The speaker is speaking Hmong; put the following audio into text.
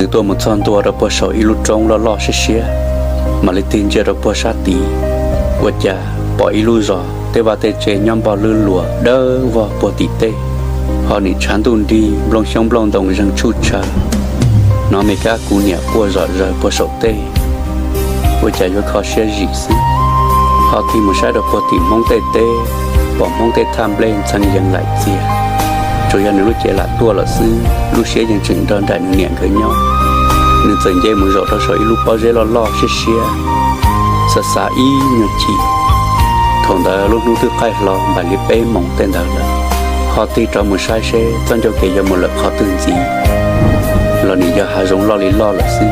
Nws tuaj mus txog ntua rau puag saum ib lub roob loj loj siab siab, mam li tig ntsia rau puag sab tid, ua cas pom ib lub zos tej vaj tej tsev nyob npog lwb luas dawb vog puag tim tej, ho nim tshav ntuj nrig nplooj xyoob nplooj ntoo zeeg tshuj tshaw, hnov me kab kuv niam quaj zom zaws puag saum tej, ua cas yuav kho siab zim xwb. Ho tig mus saib rau puag tim Hmoob tej teb, pom Hmoob tej thaj nplej ntxhee yees laim txias, tsuas yog nws lub cev lam tuaj lawm xwb, lub siab yeej tseem nrog nraim nws niam nkawd nyob. Nws txawm nce mus zaum rau saum ib lub pob zeb loj loj siab siab, xav xav ib nyuag chim. Thaum ntawd lub hnub twb qaij hlo npaum li peb moos tej ntawd lawm, ho tig rov mus saib seb txoj ncauj kev yuav mus lawm qhov twg ntxiv, los nim yog hav zoov loj li loj lawm xwb.